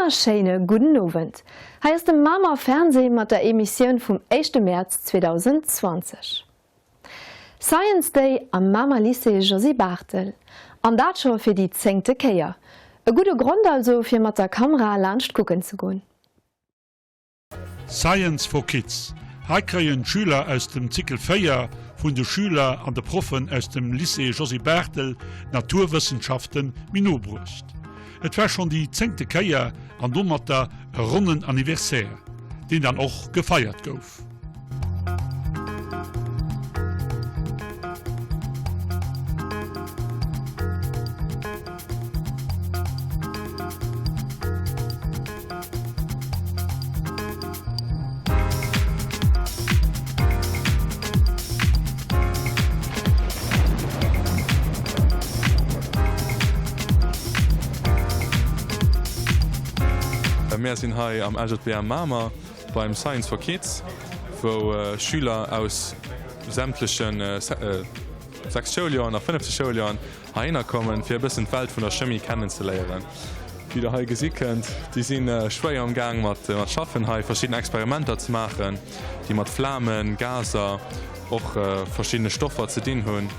wonnerschéine gudden Owend. Hei ass de Mamer Fernseh mat der Emissioun vum éischte Mäerz 2020. Science Day am Mamer Lycée Josy Barthel. An dat scho fir déi zéngte Kéier. E gudde Grond also fir mat der Kamera laanscht kucken ze goen. Science for Kids, Hei kréien d'Schüler aus dem Zykel 4 vun de Schüler an de Proffen aus dem Lycée Josy Barthel d'Naturwëssenschaften méi no bruecht. Et war schonn déi zéngte Kéier an domatter e ronnen Anniversaire, deen dann och gefeiert gouf. Mär sinn hei am LJBM Mamer beim Science for Kids, wou Schüler aus sämtlechen 6 Schouljoren a 50 Schouljoren heihinner kommen, fir e bëssen d'Welt vun der Chemie kennenzeléieren. Wéi der hei gesi kënnt, déi si schwéier am Gaang mat schaffen hei, verschidden Experimenter ze maachen, déi mat Flamen, Gaser, och verschiddene Stoffer ze dinn hunn,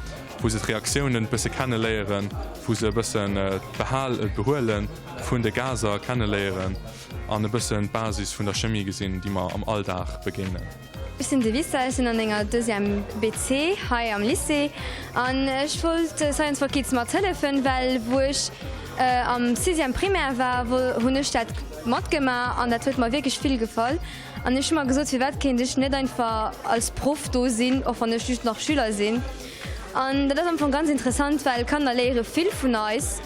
wou se d'Reaktiounen e bësse kenneléieren, wou se e bëssen d'Behuele vun de Gaser kenneléieren an e bëssen d'Basis vun der Chemie gesinn, déi mer am Alldag begéinen. Ech sinn de Lisa, ech sinn an enger Deuxième BC hei am Lycée an ech wollt Science for Kids mat hëllefen, well wou ech am Sixième Primaire war, hunn ech dat matgemaach an dat huet mer wierklech vill gefall an ech hu mer gesot, firwat kéint ech net einfach als Proff do sinn, och wann ech just nach Schüler sinn. An dat ass am Fong ganz interessant, well Kanner léiere vill vun eis.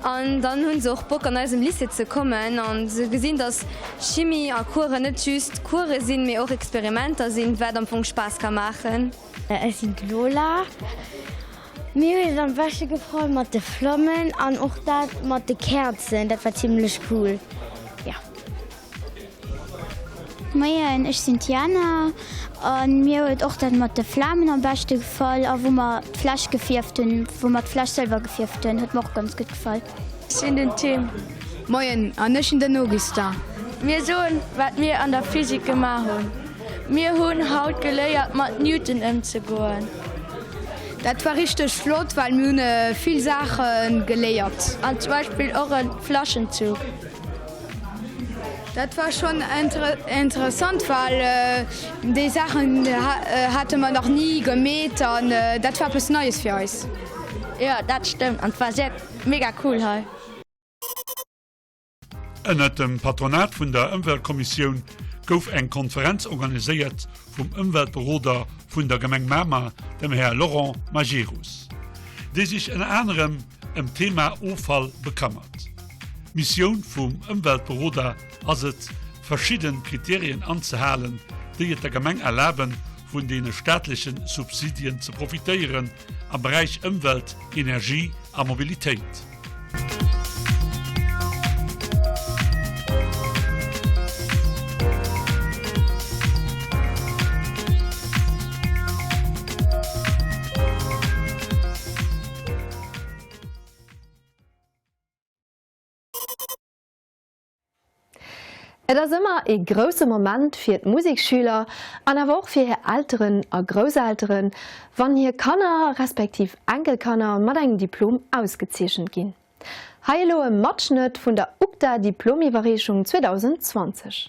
An dann hunn se och Bock an eisem Lycée ze kommen an se gesinn, dass Chimie a Coursen net just Course sinn, mee och Experimenter sinn, wat am Fong Spaass ka maachen. Ech sinn d'Lola. Mir huet et am beschte gefall mat de Flammen an och dat mat de Käerzen, dat war zimlech cool, jo. Moien, ech sinn d'Jana an mir huet och dat mat de Flamen am beschte gefall a wou mer d'Fläsch gefierft hunn, wou mer d'Fläsch sëlwer gefierft hunn, huet mer och ganz gutt gefall. Ech sinn den Tim. Moien, an ech sinn den Augustin. Mir soen, wat mir an der Physik gemaach hunn. Mir hunn haut geléiert mat Newton ëmzegoen. Dat war richteg flott, well mir hunn vill Saache geléiert. An zum Beispill och e Flaschenzug. Dat war schonn interessant, well déi Saachen hate mer nach ni gemeet an dat war eppes Neies fir eis. Jo, dat stëmmt an et war sehr mega cool hei. Ënnert dem Patronat vun der Ëmweltkommissioun gouf eng Konferenz organiséiert vum Ëmweltberoder vun der Gemeng Mamer, dem Här Laurent Majerus, dee sech ënner anerem ëm d'Thema Offall bekëmmert. D'Missioun vum Ëmweltberoder ass et, verschidde Kriterien anzehalen, déi et der Gemeng erlaben, vun deene staatleche Subsidien ze profitéieren am Beräich Ëmwelt, Energie a Mobilitéit. Et ass ëmmer ee grousse Moment fir d'Museksschüler an awer och fir hir Elteren a Grousselteren, wann hir Kanner respektiv Enkelkanner mat engem Diplom ausgezeechent ginn. Hei elo e Matschnëtt vun der UGDA Diplomiwwerreechung 2020.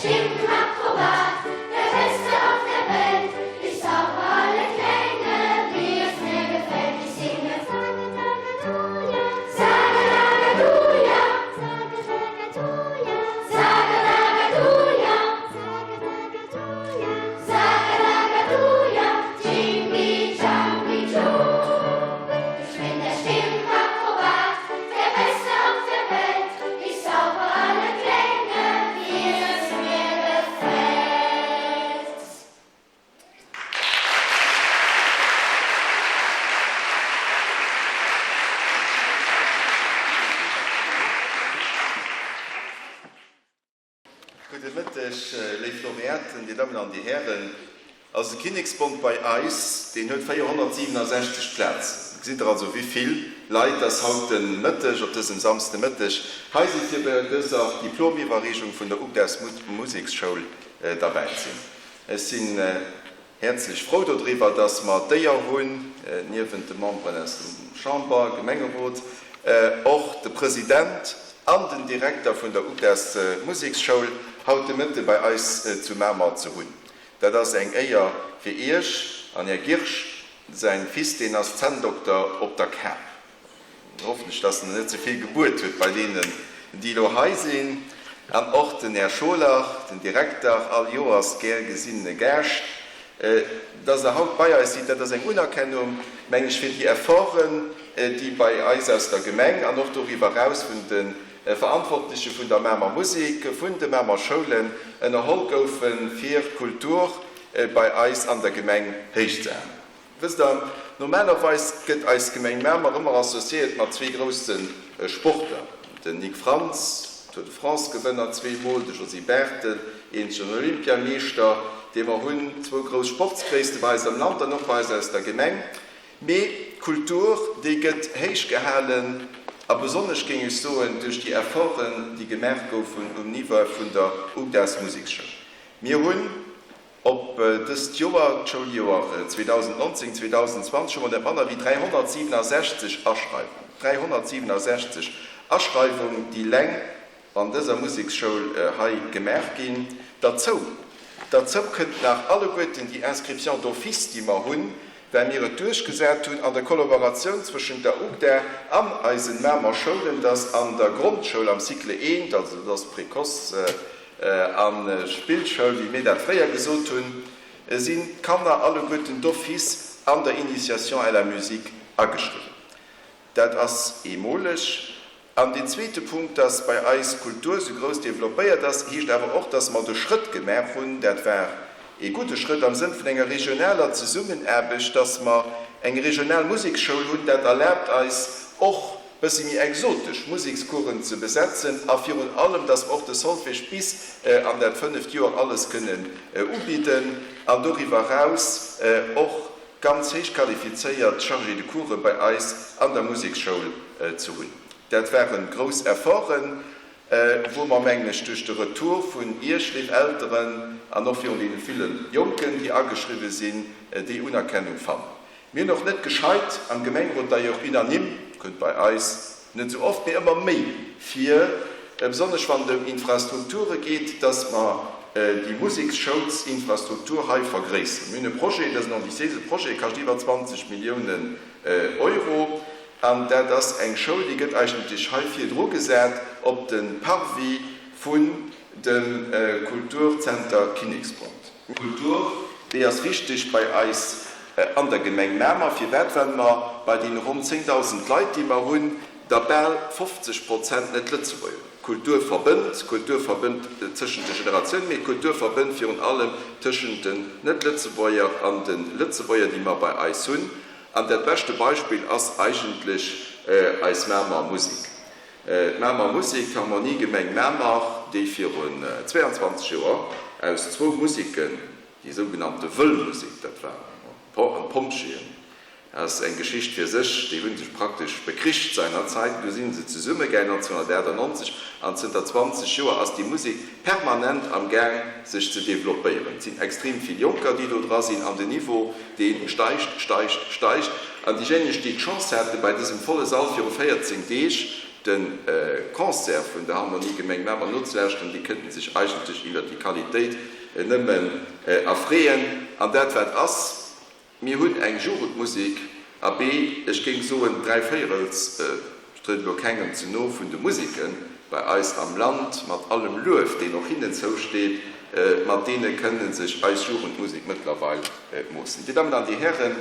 Stimmakrobat, der Beste auf der Welt. Ich zauber alle Klänge, wie es mir gefällt. Ich singe Sagadagaduja, Sagadagaduja, Sagadagaduja, Sagadagaduja, Sagadagaduja, Sagadagaduja, Jimmy Jambi Joo. Ich bin der Stimmakrobat, der Beste auf der Welt. Ich zauber alle Klänge, wie es mir gefällt. Gudde Mëtteg, léif Lauréaten, Dir Dammen an Dir Hären. Also de Kinneksbond bei eis, deen huet 467 Plazen. Gesitt Der also, wéi vill Leit dass haut de Mëtteg, op dësem Samsdemëtteg, hei sinn, fir bei dëser Diplomiwwerreechung vun der UGDAS Museksschoul derbäi ze sinn. Ech sinn häerzlech frou dodriwwer, dass mer d'Éier hunn, niewent de Memberen aus dem Chamber-, Gemengerot, och de President an den Direkter vun der UGDAS Museksschoul haut de Mëtte bei eis zu Mamer ze hunn. Dat ass eng Éier fir Iech an Här Girsch säin Fils, deen ass Zänndokter op der Kap. Hoffen ech, dass en net ze vill gebuert huet bei deenen, déi elo hei sinn. An och den Här Scholer, den Direkter, all Joers gär gesinnene Gaascht. Dass Der haut bei eis sidd, dat ass eng Unerkennung, meng ech, fir déi Efforten, déi bei eis aus der Gemeng an och doriwwer eraus vun de Verantwortleche vun der Mamer Musek, vun de Mamer Schoulen ënnerholl goufen, fir d'Kultur bei eis an der Gemeng héich ze halen. Wësst Der, normalerweis gëtt eis Gemeng Mamer ëmmer associéiert mat zwee grousse Sportler, den Nic Frantz, Tour de France-Gewënner zweemol, de Josy Barthel, eenzegen Olympiameeschter, dee mer hunn, zwou grouss Sportsgréisste bei eis am Land an och bei eis aus der Gemeng. Mee d'Kultur, déi gëtt héich gehalen, a besonnesch, géing ech soen, duerch déi Efforten, déi gemaach goufen um Niveau vun der UGDAS Museksschoul. Mir hunn op dëst Joer, d'Schouljoer 2019, 2020, hu mer net manner wéi 367 Aschreiwungen, 367 Aschreiwung, déi leng an dëser Museksschoul hei gemaach ginn. Derzou, derzou kënnt nach alleguerten déi Inscription d'office, déi mer hunn, well mir et duerchgesat hunn an der Kollaboratioun zwëschent der UGDA an eisen Mamer Schoulen, dass an der Grondschoul am Cycle I, also dat ass Précoce a Spillschoul, wéi mir dat fréier gesot hunn, sinn d'Kanner alleguerten d'office an der Initiation à la musique ageschriwwen. Dat ass eemoleg. An deen zweete Punkt, dass bei eis d'Kultur esou grouss développéiert ass, heescht awer och, dass mer de Schrëtt gemaach hunn, dat war ee gudde Schrëtt am Sënn vun enger regionaler Zesummenaarbecht, dass mer eng regional Museksschoul hunn. Dat erlaabt eis och, bësse méi exotesch Musekscoursen ze besetzen a virun allem, dass mer och de Solfège bis an dat fënneft Joer alles kënnen ubidden an doriwwer eraus och ganz héich qualifizéiert Chargés de course bei eis an der Museksschoul ze hunn. Dat ware grouss Efforten, wou mer, mengen ech, duerch de Retour vun Iech, léif Elteren, an och virun deene ville Jonken, déi ageschriwwe sinn, déi Unerkennung fannen. Mir hunn och net gescheit am Gemengerot, d'ailleurs unanime, kënnt bei eis net esou oft, mee ëmmer méi vir, besonnesch wann et ëm Infrastrukture geet, dass mer déi Museksschoulsinfrastruktur hei vergréisseren. Mir hunn e Projet, dat ass en ambitiéise Projet, e kascht iwwer 20 Milliounen Euro, an dat ass eng Schoul, déi gëtt eigentlech hei virdru gesat op de Parvis vun dem Kulturzenter Kinneksbond. Kultur, déi ass wichteg bei eis an der Gemeng Mamer. Firwat? Well mer bei deene ronn 10.000 Leit, déi mer hunn, der bal 50 Prozent net Lëtzebuerger hunn. Kultur verbënnt, Kultur verbënnt tëschent de Generatiounen, mee Kultur verbënnt virun allem tëschent den Net-Lëtzebuerger an de Lëtzebuerger, déi mer bei eis hunn. An dat beschte Beispill ass eigentlech eis Mamer Musek. D'Mamer Musek, d'Harmonie Gemeng Mamer, déi virun 22 Joer aus zwou Museken, déi sougenannte Wëll Musek, dat waren d'Pompjeeën, ass eng Geschicht fir sech, déi hu sech praktesch bekricht seinerzeit, du si se zesummegaang 1998 an zënter 20 Joer ass déi Musek permanent am Gaang sech ze developpéieren. Et sinn extrem vill Jonker, déi do dra sinn an den Niveau, dee steigt, steigt, steigt. An déijéineg, déi d'Chance haten, bei dësem volle Sall viru 14 Deeg. de Concert vun der Harmonie Gemeng Mamer nozelauschteren, déi kënnten sech eigentlech iwwer déi Qualitéit nëmmen erfreeën. An dat wat ass, mir hunn eng Jugendmusek, abee, ech géing soen dräivéierels, ech trieden elo kengem ze no, vun de Museke bei eis am Land, mat allem Luef, deen och hinnen zousteet, mat deene kënne sech eis Jugendmusek mëttlerweil moossen. Dir Dammen an Dir Hären,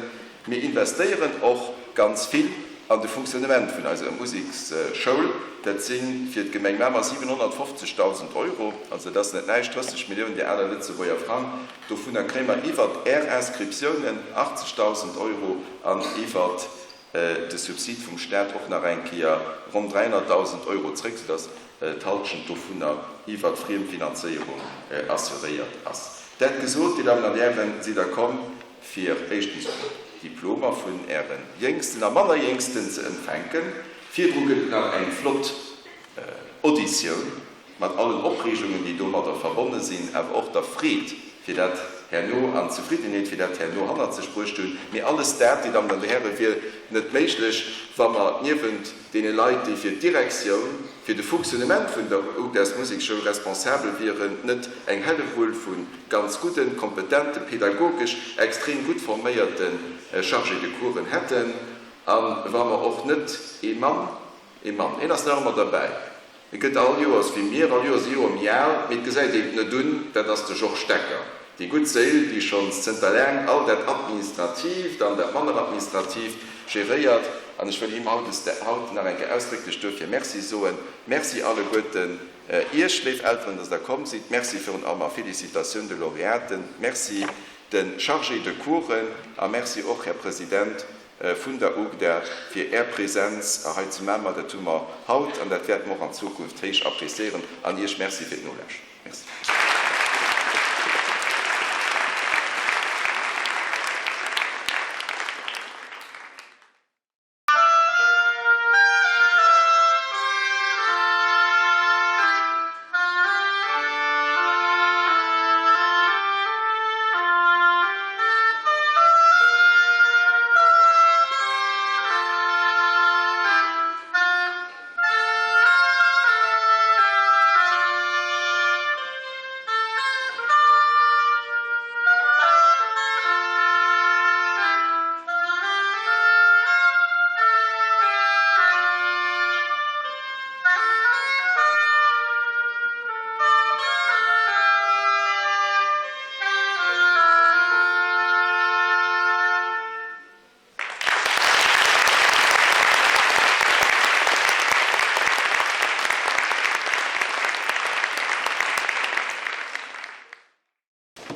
Mir investéieren och ganz vill an de Fonctionnement vun eiser Museksschoul. Dat si fir d'Gemeng Mamer 750.000 Euro, also dat ass net näischt, 30 Milliounen, déi aler Lëtzebuerger Frang. Dovunner kréie mer iwwert Är Inscriptiounen 80.000 Euro an iwwert de Subsid vum Staat och nach eng Kéier ronn 300.000 Euro zréck, soudass d'Halschent dovunner iwwert Friemfinanzéierung assuréiert ass. Dat gesot, Dir Dammen an Dir Hären, sidd Der komm, fir éischtens d'Diplomer vun Äre Jéngsten a manner Jéngsten ze empfänken. Virdru gëtt et nach eng flott Auditioun mat allen Opreegungen, déi domadder verbonne sinn, awer och der Freed, fir dat herno an Zefriddenheet, fir dat herno hannert sech bruecht hunn. Mee alles dat, Dir Dammen an Dir Hären, wier net méiglech, wa mer niewent deene Leit, déi fir d'Direktioun, fir de Fonctionnement vun der UGDAS Musekschoul responsabel wieren, net eng Hellewull vu ganz gudden, kompetenten, pedagogesch extrem gutt forméierte Chargés de coursen hätten a wa mer och net ee Mann, ee Mann, een ass nach ëmmer derbäi, e gëtt all Joers wéi mir, all Joers e Joer méi al, mee et gesäit een et net un, dat ass de Georges Stecker, déi gutt Séil, déi schonns zënter laang all dat Administratiivt an dat manner Administratiivt geréiert. An ech wëll him haut nach eng Kéier ausdrécklech duerfir Merci soen. Merci alleguerten Iech, léif Elteren, dass Der komm sidd. Merci virun allem a Felicitatioun de Laureaten. Merci de Chargés de coursen a merci och, Här President vun der UGDA, fir Är Präsenz hei zu Mamer. Dat hu mer haut an dat wäerte mer och an Zukunft héich appréciéieren. An Iech Merci fir d'Nolauschteren. Merci.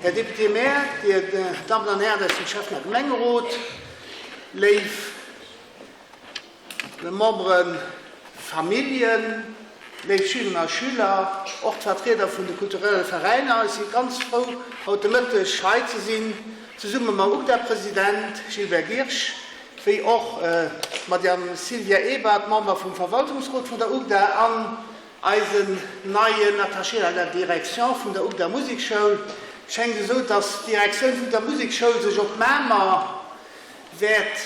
Här Député-maire, Dir Dammen an Hären aus dem Schäffen a Gemengerot, léif Memberen, Familljen, léif Schülerinnen a Schüler, och d'Vertrieder vun de kulturelle Veräiner, ech si ganz frou, haut de Mëtteg hei ze sinn, zesumme mam UGDA-President Gilbert Girsch, wéi och d'Madame Sylvia Ebert, Member vum Verwaltungsrot vun der UGDA, an Eisen neien Attaché à la direction vun der UGDA Musekschoul. Schéngt esou, dass d'Direktioun vun der Musekschoul sech op Mamer wäert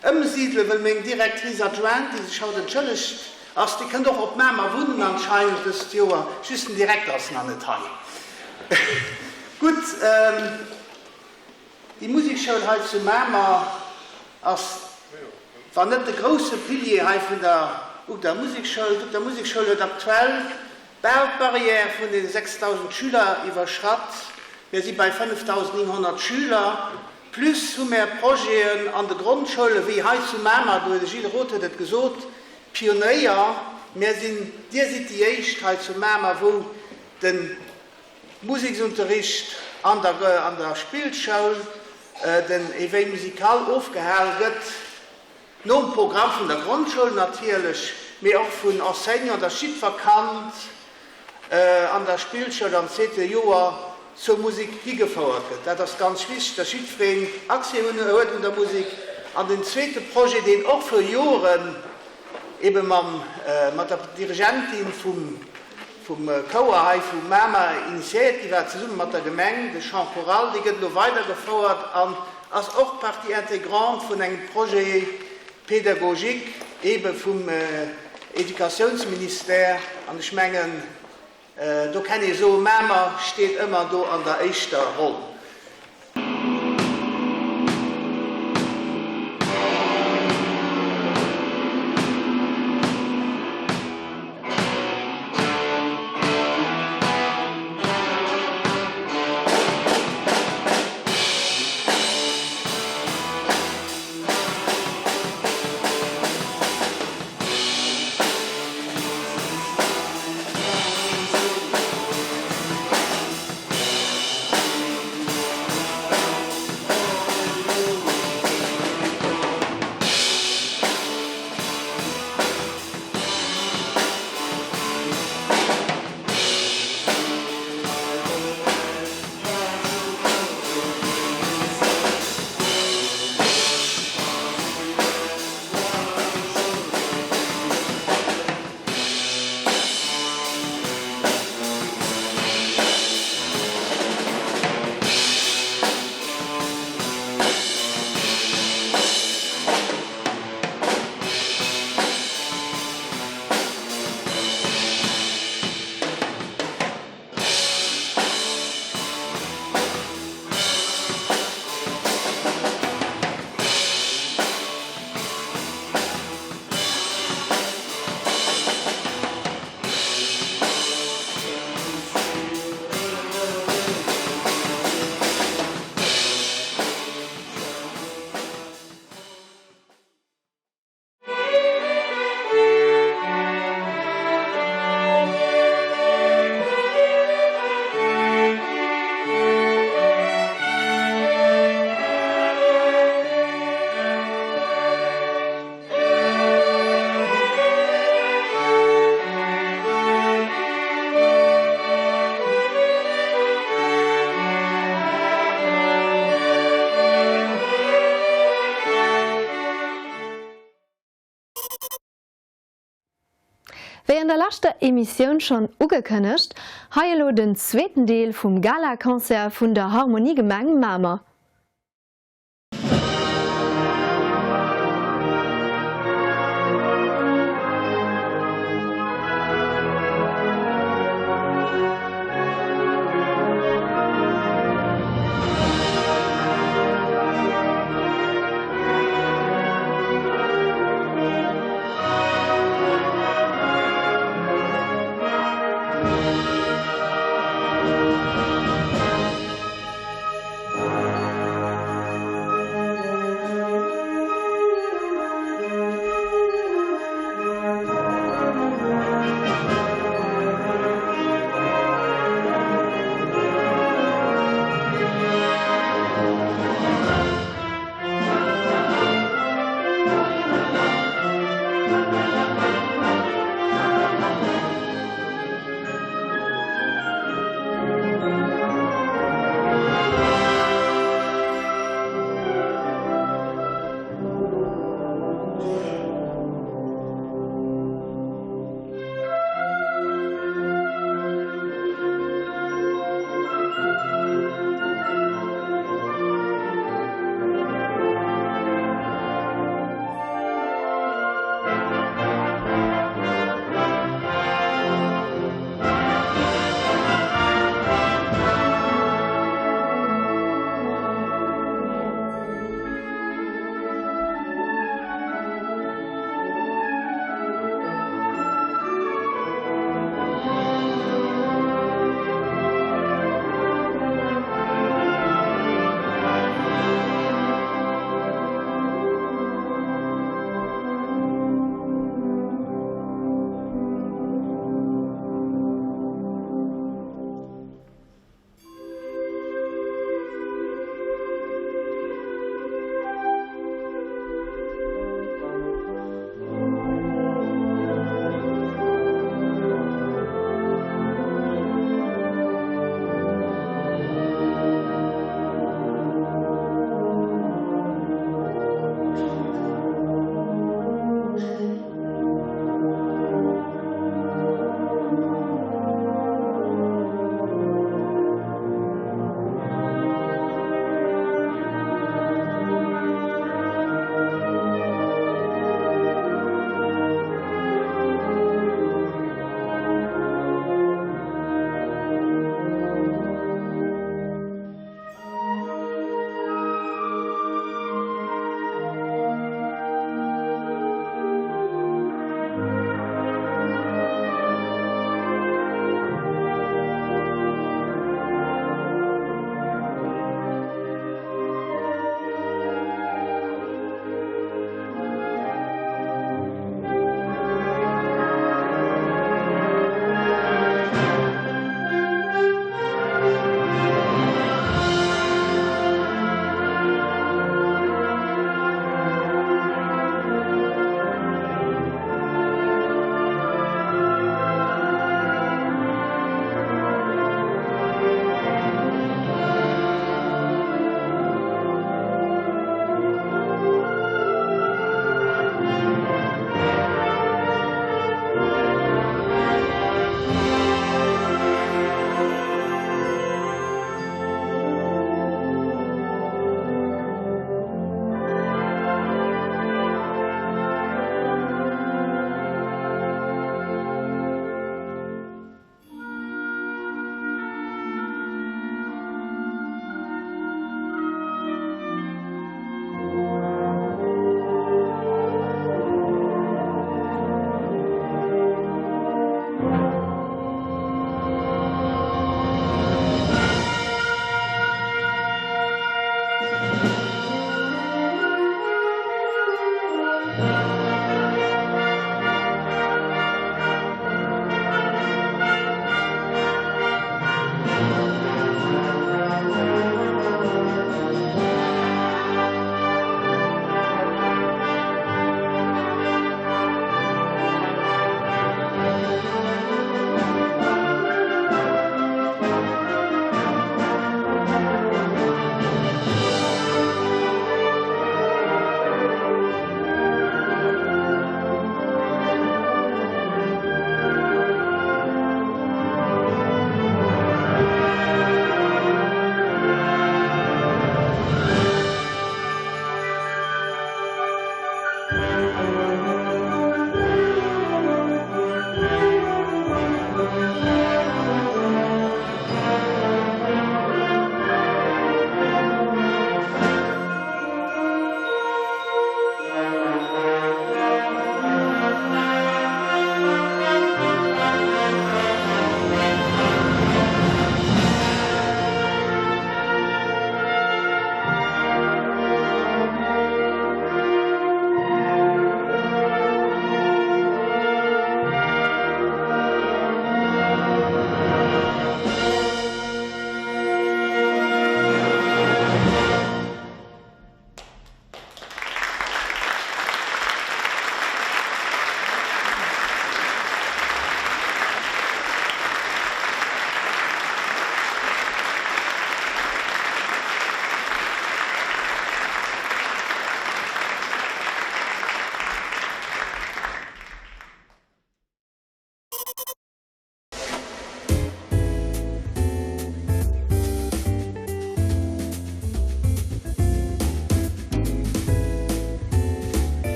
ëmsidelen, wëll meng Directrice adjointe, déi sech haut entschëllegt ass, déi kënnt och op Mamer wunnen anscheinend dëst Joer, just den Direkter ass nach net hei. Gutt. Déi Musekschoul hei zu Mamer ass, wann net de grousse Pilier hei vun der UGDA Musekschoul, d'UGDA Musekschoul huet aktuell bal d'Barrière vun den 6.000 Schüler iwwerschratt. Mir si bei 5.900 Schüler. Plus hu mär Projeten an de Grondschoule wéi hei zu Mamer, de Gilles Roth huet et gesot, Pionéier. Mär sinn, Dir sidd déi éischt hei zu Mamer, wou den Museksunterricht an der an der Spillschoul, den Éveil musical ofgehal gëtt, nom Programm vun der Grondschoul natierlech, mee och vun Enseignant, dass jiddwer Kand an der Spillschoul am zweete Joer zur Musek higefouert gëtt. Dat ass ganz wichteg, dass jiddwereen Accès huet un der Musek. An den zweete Projet, deen och vru Joren ebe mam mat der Dirigentin vum vum Chouer hei vu Mamer initiéiert gi war, zesumme mat der Gemeng, de Chant choral, dee gëtt elo weidergefouert an ass och Partie intégrante vun engem Projet pédagogique ebe vum. Educatiounsministère an ech mengen, do kenn ee soen, Mamer steet ëmmer do an der éischter Ronn. Wéi an der leschter Emissioun schonn ugekënnegt, hei elo den zweeten Deel vum Gala-Concert vun der Harmonie Gemeng Mamer.